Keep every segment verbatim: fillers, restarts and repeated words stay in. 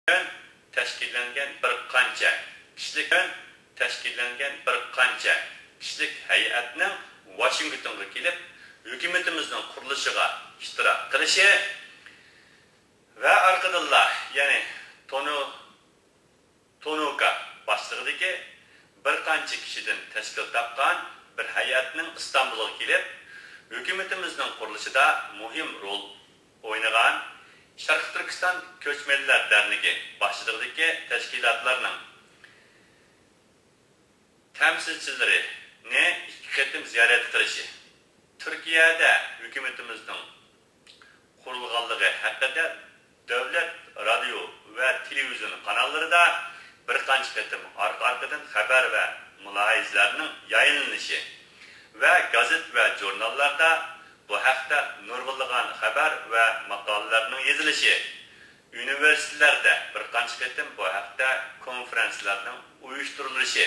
تەشكىللەنگەن بىر قانچە كىشىلىك، تەشكىللەنگەن بىر قانچە كىشىلىك ھەيئەتنىڭ ۋاشىنگتونغا كېلىپ، ھۆكۈمىتىمىزنىڭ قۇرۇلۇشىغا ئىشتىراك قىلىشى ۋە ئارقىدىنلا، يەنى تونۇ، تونۇكا باشچىلىقىدىكى بىر قانچە كىشىدىن تەشكىل تاپقان بىر ھەيئەتنىڭ ئىستانبۇلغا كېلىپ، ھۆكۈمىتىمىزنىڭ قۇرۇلۇشىدا مۇھىم رول ئوينىغان شەرقىي تۈركىستان كۆچمەنلەر دەرنىكى باشچىلىقىدىكى تەشكىلاتلارنىڭ تەمسىلچىلىرىنى ئىككى قېتىم زىيارەت قىلىشى، تۈركىيەدە ھۆكۈمىتىمىزنىڭ قۇرۇلغانلىقى ھەققىدە دۆلەت رادىيو ۋە تېلېۋىزىيون قاناللىرىدا بىر قانچە قېتىم ئارقا-ئارقىدىن خەۋەر ۋە مۇلاھىزىلەرنىڭ يايلىنىشى ۋە گازېت ۋە ژۇرناللاردا بۇ ھەقتە نۇرغۇنلىغان خەۋەر ۋە ماقالىلەرنىڭ يېزىلىشى، ئۇنىۋېرسىتېتلاردا بىر قانچە قېتىم بۇ ھەقتە كونفېرانسلارنىڭ ئۇيۇشتۇرۇلۇشى،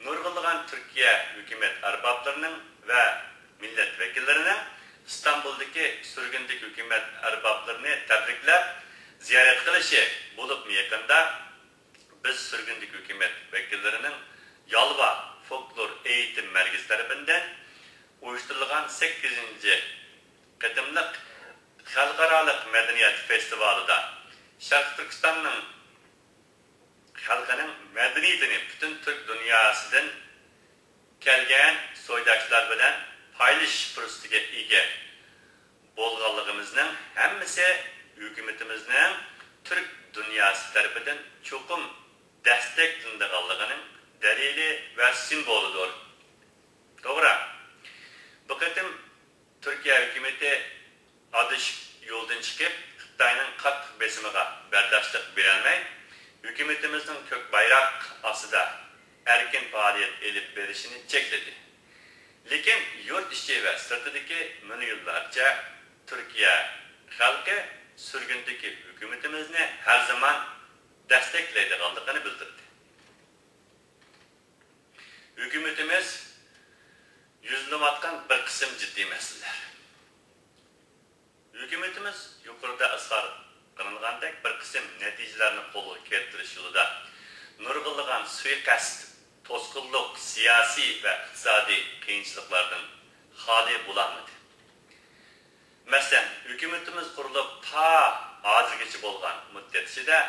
نۇرغۇنلىغان تۈركىيە ھۆكۈمەت ئەربابلىرىنىڭ ۋە مىللەت ۋەكىللىرىنىڭ ئىستانبۇلدىكى سۈرگۈندىكى ھۆكۈمەت ئەربابلىرىنى تەبرىكلەپ زىيارەت قىلىشى، بولۇپمۇ يېقىندا بىز سۈرگۈندىكى ھۆكۈمەت ۋەكىللىرىنىڭ يالۋا فولكلور ئېيتىم مەركىزى تەرىپىدىن ئۇيۇشتۇرۇلغان سەككىزىنچى قېتىملىق خەلقئارالىق مەدەنىيەت فېستىۋالىدا شەرقىي تۈركىستاننىڭ خەلقىنىڭ مەدەنىيىتىنى پۈتۈن تۈرك دۇنياسىدىن كەلگەن سويداشلار بىلەن پايلىشىش پۇرسىتىگە ئىگە بولغانلىقىمىزنىڭ ھەممىسى ھۆكۈمىتىمىزنىڭ تۈرك دۇنياسى تەرىپىدىن چوقۇم دەستەكلىنىدىغانلىقىنىڭ دەلىلى ۋە سىمۋولىدۇر. توغرا، بۇ قېتىم تۈركىيە ھۆكۈمىتى ئادىشىپ يولدىن چىقىپ، خىتاينىڭ قاتتىق بېسىمىغا بەرداشلىق بېرەلمەي، ھۆكۈمىتىمىزنىڭ كۆك بايراق ئاستىدا ئەركىن پائالىيەت ئېلىپ بېرىشىنى چەكلىدى. لېكىن يۇرت ئىچى ۋە سىرتىدىكى مىليونلارچە تۈركىيە خەلقى سۈرگۈندىكى ھۆكۈمىتىمىزنى ھەر زامان دەستەكلەيدىغانلىقىنى بىلدۈردى. ھۆكۈمىتىمىز يۈزلىنىۋاتقان بىر قىسىم جىددىي مەسىلىلەر. ھۆكۈمىتىمىز يۇقىرىدا ئىزھار قىلىنغاندەك بىر قىسىم نەتىجىلەرنى قولغا كەلتۈرۈش يولىدا نۇرغۇنلىغان سۇيىقەست، توسقۇنلۇق، سىياسىي ۋە ئىقتىسادىي قىيىنچىلىقلاردىن خالىي بولالمىدى. مەسىلەن، ھۆكۈمىتىمىز قۇرۇلۇپ تا ھازىرغىچە بولغان مۇددەت ئىچىدە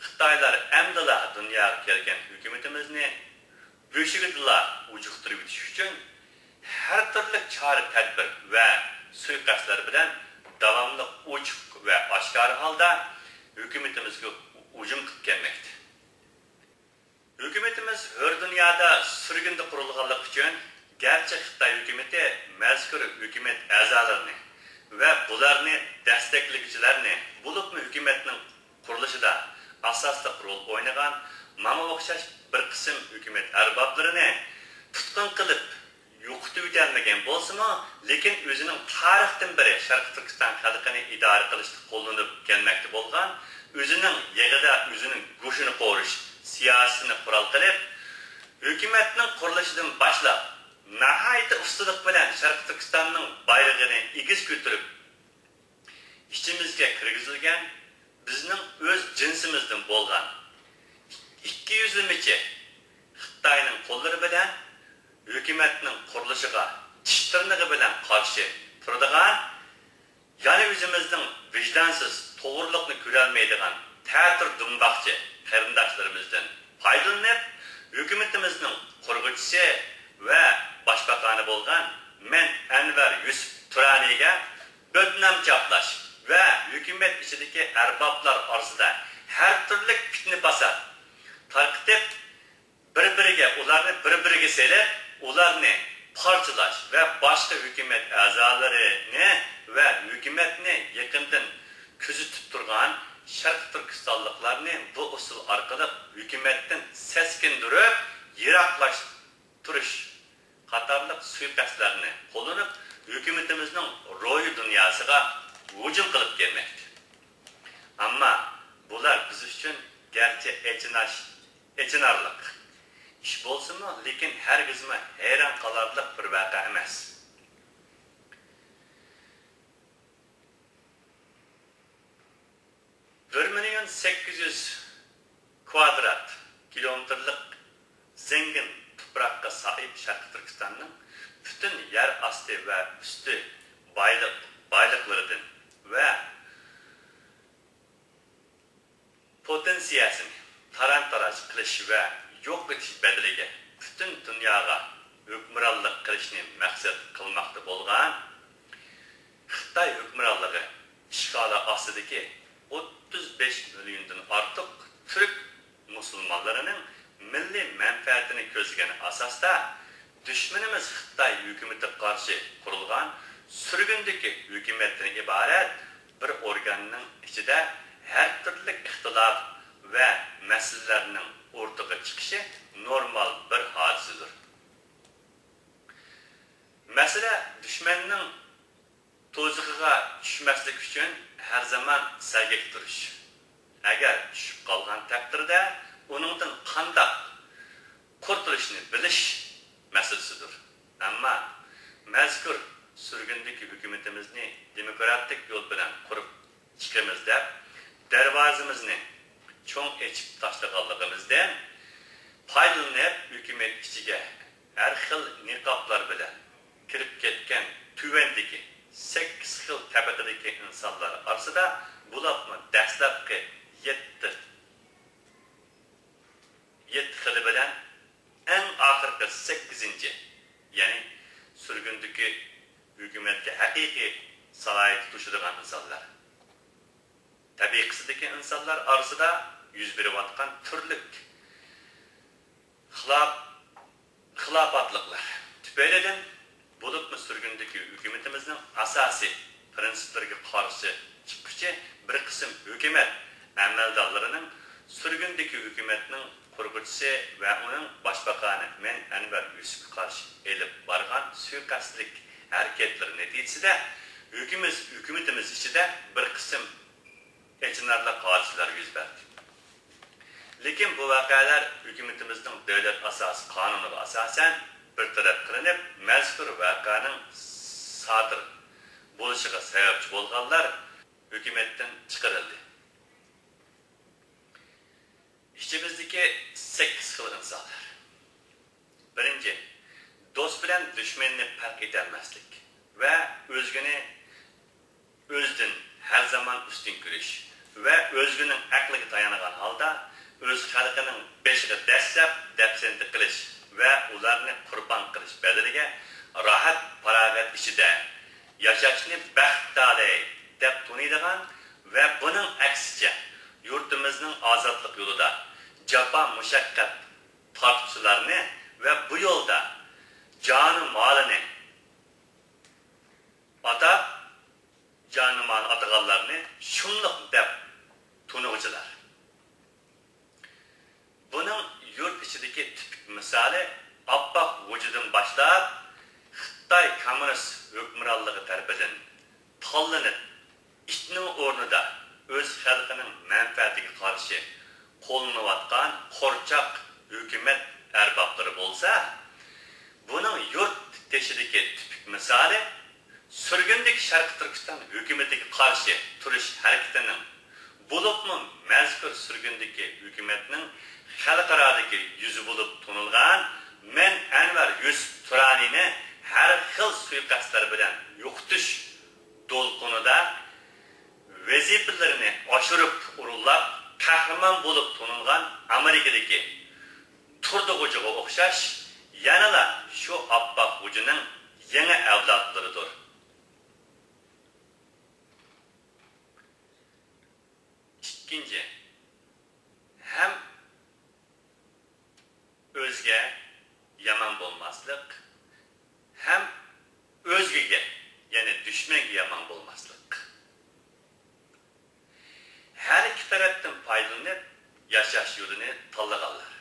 خىتايلار ئەمدىلا دۇنياغا كەلگەن ھۆكۈمىتىمىزنى بۆشۈكىدىلا ئۇجۇقتۇرۇۋېتىش ئۈچۈن ھەر تۈرلۈك چارە-تەدبىر ۋە سۇيىقەستلەر بىلەن داۋاملىق ئوچۇق ۋە ئاشكارا ھالدا ھۆكۈمىتىمىزگە ھۇجۇم قىلىپ كەلمەكتە. ھۆكۈمىتىمىز ھۆر دۇنيادا سۈرگۈندە قۇرۇلغانلىقى ئۈچۈن، گەرچە خىتاي ھۆكۈمىتى مەزكۇر ھۆكۈمەت ئەزالىرىنى ۋە بۇلارنى دەستەكلىگۈچىلەرنى، بولۇپمۇ ھۆكۈمەتنىڭ قۇرۇلۇشىدا ئاساسلىق رول ئوينىغان ماڭا ئوخشاش بىر قىسىم ھۆكۈمەت ئەربابلىرىنى تۇتقۇن قىلىپ، يوقىتىۋېتەلمىگەن بولسىمۇ، لېكىن ئۆزىنىڭ تارىختىن بېرى شەرقىي تۈركىستان خەلقىنى ئىدارە قىلىشتا قوللىنىپ كەلمەكتە بولغان، ئۆزىنىڭ يېغىدا ئۆزىنىڭ گۆشىنى قورۇش سىياسىتىنى قورال قىلىپ، ھۆكۈمەتنىڭ قۇرۇلۇشىدىن باشلاپ، ناھايىتى ئۇستىلىق بىلەن شەرقىي تۈركىستاننىڭ بايرىقىنى ئېگىز كۆتۈرۈپ، ئىچىمىزگە كىرگۈزۈلگەن، بىزنىڭ ئۆز جىنسىمىزدىن بولغان، ئىككى يۈزلىمىچە خىتاينىڭ قوللىرى بىلەن ھۆكۈمەتنىڭ قۇرۇلۇشىغا چىش تىرنىقى بىلەن قارشى تۇرىدىغان، يەنى ئۆزىمىزنىڭ ۋىجدانسىز، توغرىلىقنى كۆرەلمەيدىغان تەتۈر دۇمباقچى قېرىنداشلىرىمىزدىن پايدىلىنىپ، ھۆكۈمىتىمىزنىڭ قۇرغۇچىسى ۋە باشباقانى بولغان مەن ئەنۋەر يۈسۈپ تۇرانىگە بۆتنام چاپلاش ۋە ھۆكۈمەت ئىچىدىكى ئەربابلار ئارىسىدا ھەر تۈرلۈك پىتنە-پاسات تارقىتىپ، بىر-بىرىگە، ئۇلارنى بىر-بىرىگە سېلىپ، ئۇلارنى پارچىلاش ۋە باشقا ھۆكۈمەت ئەزالىرىنى ۋە ھۆكۈمەتنى يېقىندىن كۆزىتىپ تۇرغان شەرقىي تۈركىستانلىقلارنى بۇ ئۇسۇل ئارقىلىق ھۆكۈمەتتىن سەسكىندۈرۈپ، يىراقلاشتۇرۇش قاتارلىق سۇيىقەستلەرنى قوللىنىپ، ھۆكۈمىتىمىزنىڭ روھىي دۇنياسىغا ھۇجۇم قىلىپ كەلمەكتە. ئەمما بۇلار بىز ئۈچۈن گەرچە ئېچىناش، ئېچىنارلىق ئىش بولسىمۇ، لېكىن ھەرگىزمۇ ھەيران قالارلىق بىر ۋەقە ئەمەس. بىر مىليون سەككىز يۈز كۋادرات كىلومېتىرلىق زەڭگىن تۇپراققا ساھىب شەرقىي تۈركىستاننىڭ پۈتۈن يەر ئاستى ۋە ئۈستى بايلىق، بايلىقلىرىدىن ۋە پوتېنسىيەسىنى تاران-تاراج قىلىش ۋە يوق ئېتىش بەدىلىگە پۈتۈن دۇنياغا ھۆكۈمرانلىق قىلىشنى مەقسەت قىلماقتا بولغان خىتاي ھۆكۈمرانلىقى ئىشغالى ئاستىدىكى ئوتتۇز بەش مىليوندىن ئارتۇق تۈرك مۇسۇلمانلىرىنىڭ مىللىي مەنپەئەتىنى كۆزلىگەن ئاساستا، دۈشمىنىمىز خىتاي ھۆكۈمىتىگە قارشى قۇرۇلغان سۈرگۈندىكى ھۆكۈمەتتىن ئىبارەت بىر ئورگاننىڭ ئىچىدە ھەر تۈرلۈك ئىختىلاپ ۋە مەسىلىلەرنىڭ ئوتتۇرىغا چىقىشى نورمال بىر ھادىسىدۇر. مەسىلە، دۈشمەننىڭ تۇزىقىغا چۈشمەسلىك ئۈچۈن ھەر زامان سەگەك تۇرۇش. ئەگەر چۈشۈپ قالغان تەقدىردە، ئۇنىڭدىن قانداق قۇتۇلۇشنى بىلىش مەسىلىسىدۇر. ئەمما مەزكۇر سۈرگۈندىكى ھۆكۈمىتىمىزنى دېموكراتىك يول بىلەن قۇرۇپ چىقىمىز دەپ، دەرۋازىمىزنى چوڭ ئېچىپ تاشلىغانلىقىمىزدىن پايدىلىنىپ، ھۆكۈمەت ئىچىگە ھەر خىل نىقابلار بىلەن كىرىپ كەتكەن تۆۋەندىكى سەككىز خىل تەبىقىدىكى ئىنسانلار ئارىسىدا، بولۇپمۇ دەسلەپكى يەتتە، يەتتە خىلى بىلەن ئەڭ ئاخىرقى سەككىزىنچى، يەنى سۈرگۈندىكى ھۆكۈمەتكە ھەقىقىي سالاھىيىتى توشىدىغان ئىنسانلار، تەبىقىسىدىكى ئىنسانلار ئارىسىدا يۈز بېرىۋاتقان تۈرلۈك خىلاپ، خىلاپاتلىقلار تۈپەيلىدىن، بولۇپمۇ سۈرگۈندىكى ھۆكۈمىتىمىزنىڭ ئاساسىي پىرىنسىپلىرىگە قارشى چىققۇچى بىر قىسىم ھۆكۈمەت ئەمەلدارلىرىنىڭ سۈرگۈندىكى ھۆكۈمەتنىڭ قۇرغۇچىسى ۋە ئۇنىڭ باشباقانى مەن ئەنۋەر يۈسۈپكە قارشى ئېلىپ بارغان سۇيىقەستلىك ھەرىكەتلىرى نەتىجىسىدە، ھۆكۈمىتىمىز، ھۆكۈمىتىمىز ئىچىدە بىر قىسىم ئېچىنارلىق ھادىسىلەر يۈز بەردى. لېكىن بۇ ۋەقەلەر ھۆكۈمىتىمىزنىڭ دۆلەت ئاساسىي قانۇنىغا ئاساسەن بىر تەرەپ قىلىنىپ، مەزكۇر ۋەقەنىڭ سادىر بولۇشىغا سەۋەبچى بولغانلار ھۆكۈمەتتىن چىقىرىلدى. ئىچىمىزدىكى سەككىز خىل ئىنسانلار. بىرىنچى، دوست بىلەن دۈشمەننى پەرق ئېتەلمەسلىك ۋە ئۆزگىنى ئۆزىدىن ھەر زامان ئۈستۈن كۆرۈش ۋە ئۆزگىنىڭ ئەقلىگە تايانغان ھالدا ئۆز خەلقىنىڭ بېشىغا دەسسەپ دەپسەندە قىلىش ۋە ئۇلارنى قۇربان قىلىش بەدىلىگە راھەت-پاراغەت ئىچىدە ياشاشنى بەخت تالىيى دەپ تونۇيدىغان ۋە بۇنىڭ ئەكسىچە يۇرتىمىزنىڭ ئازادلىق يولىدا جاپا-مۇشەققەت تارتقۇچىلارنى ۋە بۇ يولدا جانى-مالىنى ئاتاپ، جانى-مالىنى ئاتىغانلارنى شۇملۇق دەپ تونۇغۇچىلار. بۇنىڭ يۇرت ئىچىدىكى تىپىك مىسالى ئاپئاق غوجىدىن باشلاپ، خىتاي كوممۇنىست ھۆكۈمرانلىقى تەرىپىدىن تاللىنىپ، ئىتنىڭ ئورنىدا ئۆز خەلقىنىڭ مەنپەئەتىگە قارشى قوللىنىۋاتقان قورچاق ھۆكۈمەت ئەربابلىرى بولسا، بۇنىڭ يۇرت تېشىدىكى تىپىك مىسالى سۈرگۈندىكى شەرقىي تۈركىستان ھۆكۈمىتىگە قارشى تۇرۇش ھەرىكىتىنىڭ، بولۇپمۇ مەزكۇر سۈرگۈندىكى ھۆكۈمەتنىڭ خەلقئارادىكى يۈزى بولۇپ تونۇلغان مەن ئەنۋەر يۈسۈپ تۇرانىنى ھەر خىل سۇيىقەستلەر بىلەن يوقىتىش دولقۇنىدا ۋەزىپىلىرىنى ئاشۇرۇپ ئورۇنلاپ، قەھرىمان بولۇپ تونۇلغان ئامېرىكىدىكى تۇردى غوجىغا ئوخشاش، يەنىلا شۇ ئاپئاق غوجىنىڭ يېڭى ئەۋلادلىرىدۇر. ئىككىنچى، ھەم ئۆزىگە يامان بولماسلىق، ھەم ئۆزگىگە، يەنى دۈشمەنگە يامان بولماسلىق. ھەر ئىككى تەرەپتىن پايدىلىنىپ ياشاش يولىنى تاللىغانلار.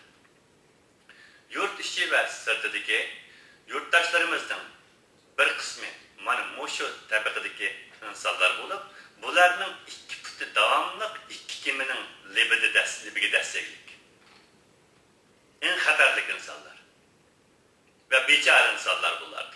يۇرت ئىچى ۋە سىرتىدىكى يۇرتداشلىرىمىزنىڭ بىر قىسمى مانا مۇشۇ تەبىقىدىكى ئىنسانلار بولۇپ، بۇلارنىڭ ئىككى پۇتى داۋاملىق ئىككى كېمىنىڭ لېبىدە دەس-، لېبىگە دەسسەكلىك. ئەڭ خەتەرلىك ئىنسانلار ۋە بىچارە ئىنسانلار بۇلار.